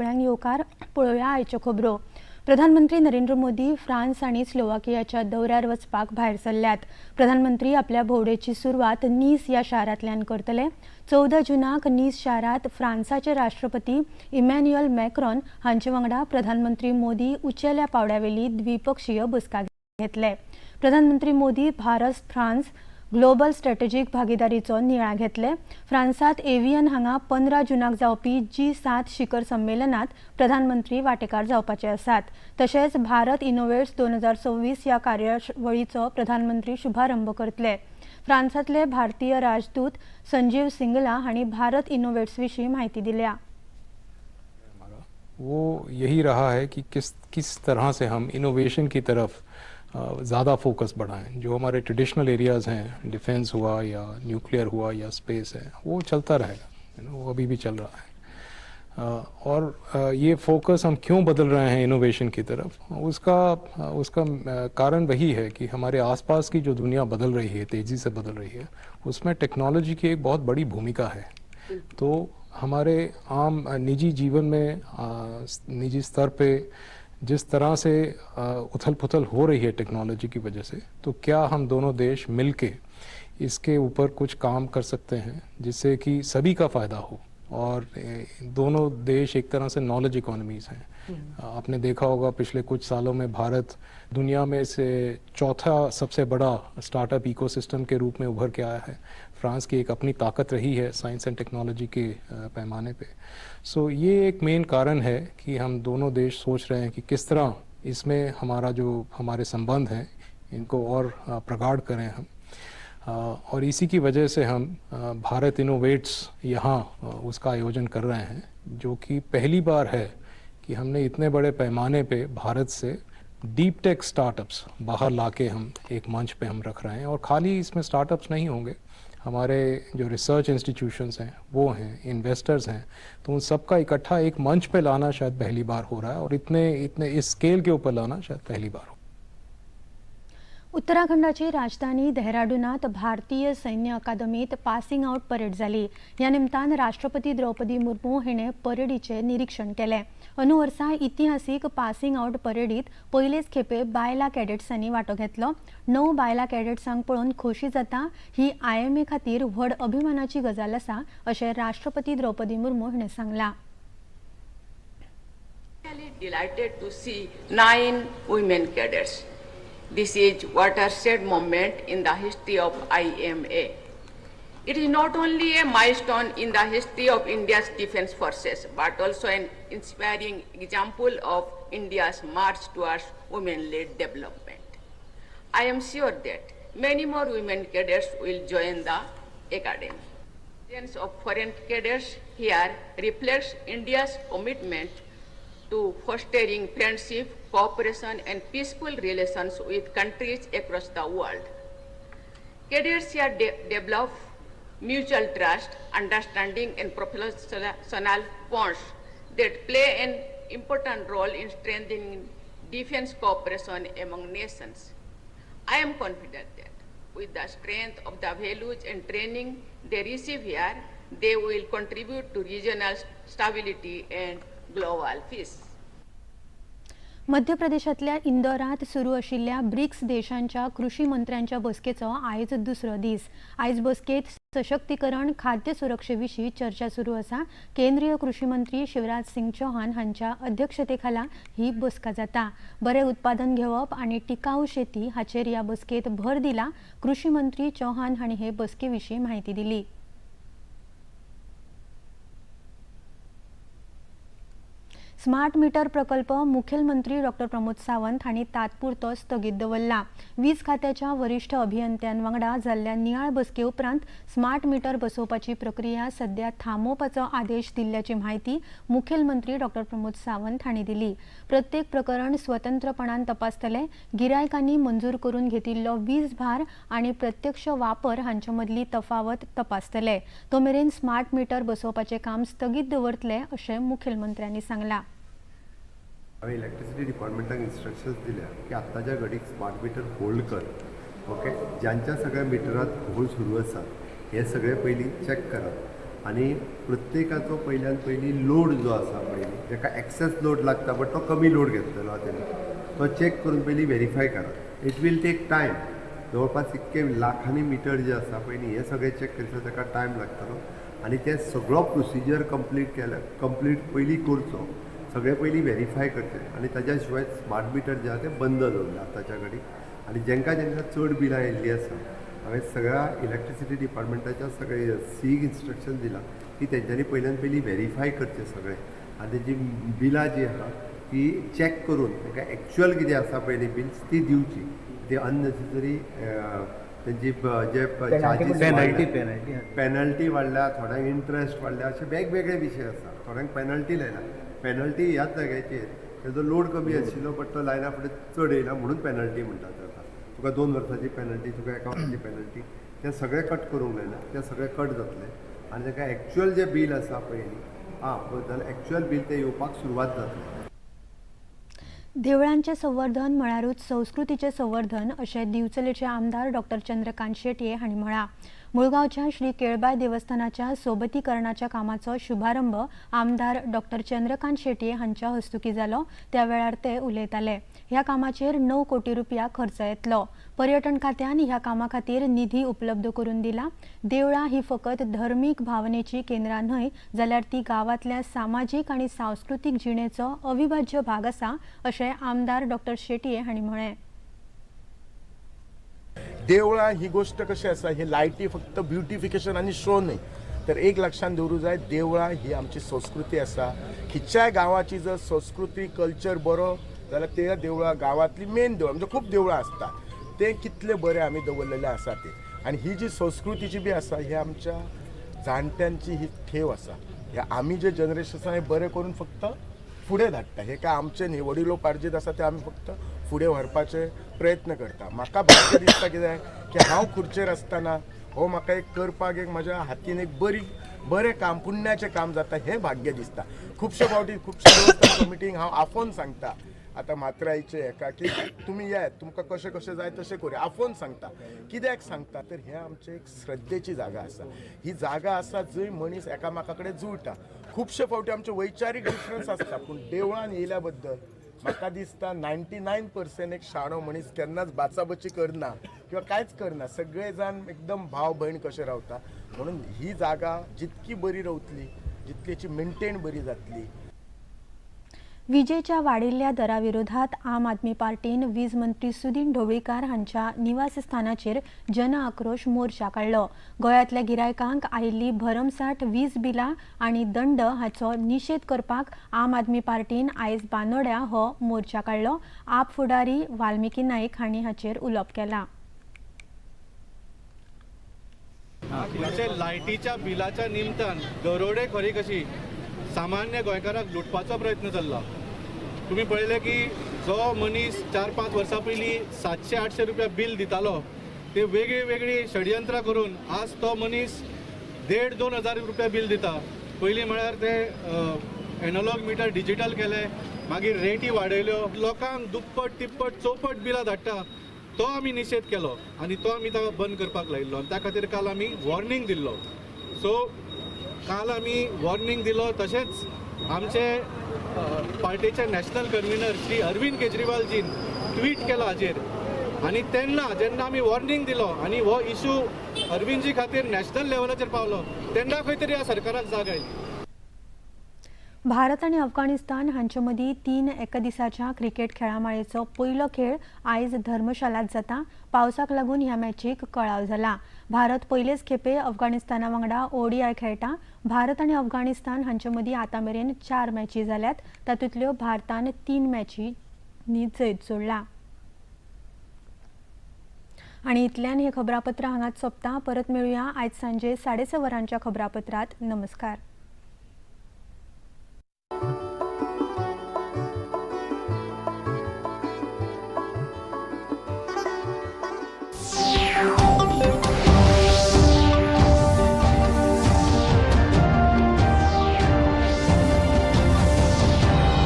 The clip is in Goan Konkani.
सगळ्यांक येवकार. पळोवया आयच्यो खबरो. प्रधानमंत्री नरेंद्र मोदी फ्रांस आनी स्लोवाकियाच्या दौऱ्यार वचपाक भायर सरल्यात. प्रधानमंत्री आपल्या भोंवडेची सुरवात नीस ह्या शारांतल्यान करतले. 14 जूनाक नीस शारांत फ्रांसाचे राष्ट्रपती इमॅन्युअल मॅक्रॉन हांचे वांगडा प्रधानमंत्री मोदी उंचेल्या पांवड्यावेली द्विपक्षीय बसका घेतले. प्रधानमंत्री Modi Bharat France global strategic भागीदारीचो नियाळ घेतले. फ्रांसात एव्हियन हांगा 15 जूनाक जावपी G7 शिखर संमेलनात प्रधानमंत्री वांटेकार जावपाचे आसात. तशेंच भारत इनोव्हेट्स 2026 ह्या कार्यावळीचो प्रधानमंत्री शुभारंभ करतले. फ्रांसातले भारतीय राजदूत संजीव सिंगला हांणी भारत इनोव्हेट्स विशीं म्हायती दिल्या. वो यही रहा है कि किस किस तरह से हम इनोवेशन की तरफ ज़्यादा फोकस बढ़ाएं. जो हमारे ट्रेडिशनल एरियाज़ हैं, डिफेंस हुआ या न्यूक्लियर हुआ या स्पेस है, वो चलता रहेगा, you know, वो अभी भी चल रहा है. और ये फोकस हम क्यों बदल रहे हैं इनोवेशन की तरफ, उसका उसका कारण वही है कि हमारे आसपास की जो दुनिया बदल रही है, तेज़ी से बदल रही है, उसमें टेक्नोलॉजी की एक बहुत बड़ी भूमिका है. तो हमारे आम निजी जीवन में, निजी स्तर पे जिस तरह से उथल पुथल हो रही है टेक्नोलॉजी की वजह से, तो क्या हम दोनों देश मिलके इसके ऊपर कुछ काम कर सकते हैं जिससे कि सभी का फ़ायदा हो. और दोनों देश एक तरह से नॉलेज इकोनॉमीज़ हैं. आपने देखा होगा, पिछले कुछ सालों में भारत दुनिया में से चौथा सबसे बड़ा स्टार्टअप इकोसिस्टम के रूप में उभर के आया है. फ्रांस की एक अपनी ताकत रही है साइंस एंड टेक्नोलॉजी के पैमाने पे. सो ये एक मेन कारण है कि हम दोनों देश सोच रहे हैं कि किस तरह इसमें हमारा जो हमारे संबंध हैं, इनको और प्रगाढ़ करें हम. और इसी की वजह से हम भारत इनोवेट्स यहाँ उसका आयोजन कर रहे हैं, जो कि पहली बार है कि हमने इतने बड़े पैमाने पे भारत से डीप टेक स्टार्टअप्स बाहर लाके हम एक मंच पे हम रख रहे हैं. और खाली इसमें स्टार्टअप्स नहीं होंगे, हमारे जो रिसर्च इंस्टीट्यूशंस हैं वो हैं, इन्वेस्टर्स हैं, तो उन सबका इकट्ठा एक मंच पे लाना शायद पहली बार हो रहा है और इतने इतने इस स्केल के ऊपर लाना शायद पहली बार हो. उत्तराखंडाची राजधानी देहराडूनात भारतीय सैन्य अकादमीत पासिंग आउट परेड जाली. ह्या निमतान राष्ट्रपती द्रौपदी मुर्मू हिणें परेडीचें निरीक्षण केलें. अंदू वर्सा इतिहासीक पासिंग आउट परेडीत पयलेच खेपे बायलां कॅडेट्सांनी वांटो घेतलो. 9 बायलां कॅडेट्सांक पळोवन खोशी जाता. ही आयएमए खातीर व्हड अभिमानाची गजाल आसा, अशें राष्ट्रपती द्रौपदी मुर्मू हिणें सांगलां. Really delighted to see 9 women cadets. This is watershed moment in the history of IMA. It is not only a milestone in the history of India's defense forces, but also an inspiring example of India's march towards women-led development. I am sure that many more women cadets will join the academy. Presence of foreign cadets here reflects India's commitment to fostering friendship, cooperation, and peaceful relations with countries across the world. Cadets here develop mutual trust, understanding, and professional bonds that play an important role in strengthening defense cooperation among nations. I am confident that with the strength of the values and training they receive here, they will contribute to regional stability and global peace. मध्य प्रदेशांतल्या इंदोरात सुरू आशिल्ल्या ब्रिक्स देशांच्या कृषी मंत्र्यांच्या बसकेचो आयज दुसरो दीस. आयज बसकेत सशक्तीकरण, खाद्य सुरक्षे विशीं चर्चा सुरू आसा. केंद्रीय कृषी मंत्री शिवराज सिंग चौहान हांच्या अध्यक्षतेखाला ही बसका जाता. बरें उत्पादन घेवप आनी टिकाऊ शेती हाचेर ह्या बसकेत भर दिला. कृषी मंत्री चौहान हांणी हे बसके विशीं म्हायती दिली. स्मार्ट मीटर प्रकल्प मुखेलमंत्री डॉक्टर प्रमोद सावंत हांणी तात्पुरतो स्थगीत दवरला. वीज खात्याच्या वरिश्ठ अभियंत्यां वांगडा जाल्ल्या नियाळ बसके उपरांत स्मार्ट मीटर बसोवपाची प्रक्रिया सध्या थांबोवपाचो आदेश दिल्ल्याची म्हायती मुखेलमंत्री डॉक्टर प्रमोद सावंत हांणी दिली. प्रत्येक प्रकरण स्वतंत्रपणान तपासतले. गिरायकांनी मंजूर करून घेतिल्लो वीज भार आनी प्रत्यक्ष वापर हांचे मदली तफावत तपासतले. तो मेरेन स्मार्ट मीटर बसोवपाचें काम स्थगीत दवरतले, अशें मुखेलमंत्र्यांनी सांगलां. हांवें इलेक्ट्रिसिटी डिपार्टमेंटाक इन्स्ट्रक्शन्स दिल्या की आत्ताच्या घडीक स्मार्ट मिटर होल्ड कर. ओके, ज्यांच्या सगळ्या मिटरात होल्ड सुरू आसा, हे सगळे पयलीं चॅक करात. आनी प्रत्येकाचो पयल्यान पयलीं लोड जो आसा पयलीं ताका एक्सेस लोड लागता बट तो कमी लोड घेतलेलो आसा तेणी तो चॅक करून पयलीं व्हेरीफाय करात. It will take time. जवळपास इतके लाखांनी मिटर जे आसा पयलीं हें सगळें चॅक करता ताका टायम लागतलो आनी तें सगळो प्रोसिजर कंप्लीट केल्या कंप्लीट पयलीं करचो, सगळें पयलीं व्हेरीफाय करचें आनी ताज्या शिवाय स्मार्ट मिटर जे आसा तें बंद दवरलें आतांच्या घडीक. आनी जेंकां जेंकां चड बिलां येयल्लीं आसा हांवें सगळ्या इलेक्ट्रिसिटी डिपार्टमेंटाच्या सगळे सीक इन्स्ट्रक्शन दिलां की तेंच्यांनी पयल्यान पयलीं व्हेरीफाय करचें सगळें आनी तेजी बिलां जीं आहा ती चॅक करून तांकां एक्चुअल कितें आसा पयलीं बिल्स ती दिवची. ती अननेसेसरी तेंची जे चार्जीस पेनल्टी वाडल्या, थोड्यांक इंट्रस्ट वाडल्या, अशे वेगवेगळे विशय आसा. थोड्यांक पेनल्टी लायला, पेनल्टी ह्याच जाग्याचेर तेजो लोड कमी आशिल्लो बट तो लायना फुडें चड येयला म्हणून पेनल्टी म्हणटा ताका. तुका 2 वर्सांची पेनल्टी, तुका 1 वर्साची पेनल्टी, तें सगळें कट करूंक लायला, तें सगळें कट जातलें आनी ताका एक्चुअल जें बील आसा पयलीं आं जाल्यार एक्चुअल बील तें येवपाक सुरवात जातलें. देवळांचें संवर्धन म्हळ्यारूच संस्कृतीचें संवर्धन अशें दिवचलेचे आमदार डॉक्टर चंद्रकांत शेटये हांणी म्हळां. मुळगांवच्या श्री केळबाय देवस्थानाच्या सोबतीकरणाच्या कामाचो शुभारंभ आमदार डॉक्टर चंद्रकांत शेटये हांच्या हस्तुकीं जालो. त्या वेळार ते उलयताले. ह्या कामाचेर 9 कोटी रुपया खर्च येतलो. पर्यटन खात्यान ह्या कामा खातीर निधी उपलब्ध करून दिला. देवळां ही फकत धर्मीक भावनेची केंद्रां न्हय जाल्यार ती गांवांतल्या सामाजीक आनी सांस्कृतीक जिणेचो अविभाज्य भाग आसा अशें आमदार डॉक्टर शेटये हांणी म्हळें. देवळां ही गोश्ट कशी आसा, ही लायटी फक्त ब्युटिफिकेशन आनी शो न्हय, तर एक लक्षांत दवरूं जाय, देवळां ही आमची संस्कृती आसा. खंयच्याय गांवाची जर संस्कृती कल्चर बरो जाल्यार त्या देवळां गांवांतली मेन देवळां म्हणजे खूब देवळां आसता ते कितले बरे आमी दवरलेले आसा ते. आनी ही जी संस्कृतीची बी आसा ही आमच्या जाणट्यांची ही ठेव आसा. हे आमी जे जनरेशन आसा हें बरें करून फक्त फुडें धाडटा. हे काय आमचे न्ही वडिलोपार्जीत आसा ते आमी फक्त फुडें व्हरपाचे प्रयत्न करता. म्हाका भाग्य दिसता कितें की हांव खुर्चेर आसतना हो म्हाका एक करपाक एक म्हज्या हातीन एक बरी बरें काम पुण्याचें काम जाता हें भाग्य दिसता. खुबशे फावटी खुबशे देवस्थान कमिटींक हांव आफोवन सांगता, आतां म्हात्राईचे हेका की तुमी येयात, तुमकां कशें कशें जाय तशें करुया, आफोवन सांगता. कित्याक सांगता तर हें आमचें एक श्रद्धेची जागा आसा. ही जागा आसा जंय मनीस एकामेका कडेन जुळटा. खुबशे फावटी आमचे वैचारीक डिफरन्स आसता पूण देवळान येयल्या बद्दल म्हाका दिसता 99% एक शाणो मनीस केन्नाच बाचाबची करना किंवा कांयच करना. सगळे जाण एकदम भाव भयण कशे रावता. म्हणून ही जागा जितकी बरी रावतली जितली मेंटेन बरी जातली. विजेच्या वाडिल्ल्या दराविरोधात आम आदमी पार्टीन वीज मंत्री सुदीन ढवळीकार हांच्या निवासस्थानाचेर जन आक्रोश मोर्चा काडलो. गोंयांतल्या गिरायकांक आयिल्ली भरमसाठ वीज बिलां आनी दंड हाचो निशेध करपाक आम आदमी पार्टीन आयज बांदोड्या हो मोर्चा काडलो. आप फुडारी वाल्मिकी नाईक हांणी हाचेर उलोवप केलां. म्हणजे लायटीच्या बिलाच्या निमतान दरोडेखोरी कशी सामान्य गोंयकाराक लुटपाचो प्रयत्न चल्ला. तुम्ही पळयलें की जो मनीस 4-5 वर्सां पयलीं 700-800 रुपया बिल दितालो ते वेगळी वेगळी षडयंत्रां करून आज तो मनीस 1,500-2 हजार रुपया बिल दिता. पयलीं म्हळ्यार ते एनोलॉग मिटर डिजिटल केले, मागीर रेटी वाडयल्यो, लोकांक दुप्पट तिप्पट चौपट बिलां धाडटा. तो आमी निशेध केलो आनी तो आमी ताका बंद करपाक लायिल्लो आनी त्या खातीर काल आमी वॉर्निंग दिल्लो. सो काल आमी वॉर्निंग दिलो. तशेंच आमचे पार्टीचे नॅशनल कन्व्हिनर श्री अरविंद केजरीवालजीन ट्वीट केला हाजेर आनी तेन्ना जेन्ना आमी वॉर्निंग दिलो आनी हो इशू अरविंदजी खातीर नॅशनल लेवलाचेर पावलो तेन्ना खंय तरी ह्या सरकाराक जाग आयली. भारत आनी अफगाणिस्तान हांचे मदीं 3 एकदिसाच्या क्रिकेट खेळामाळेचो पयलो खेळ आयज धर्मशालांत जाता. पावसाक लागून ह्या मॅचीक कळाव जाला. भारत पयलेच खेपे अफगाणिस्ताना वांगडा ओडीआय खेळटा. भारत आनी अफगाणिस्तान हांचे मदीं आतां मेरेन 4 मॅची जाल्यात. तातूंतल्यो भारतान 3 मॅचींनी जैत जोडलां. आनी इतल्यान हें खबरापत्र हांगाच सोंपता. परत मेळुया आयज सांजे 6:30 वरांच्या खबरापत्रांत. नमस्कार.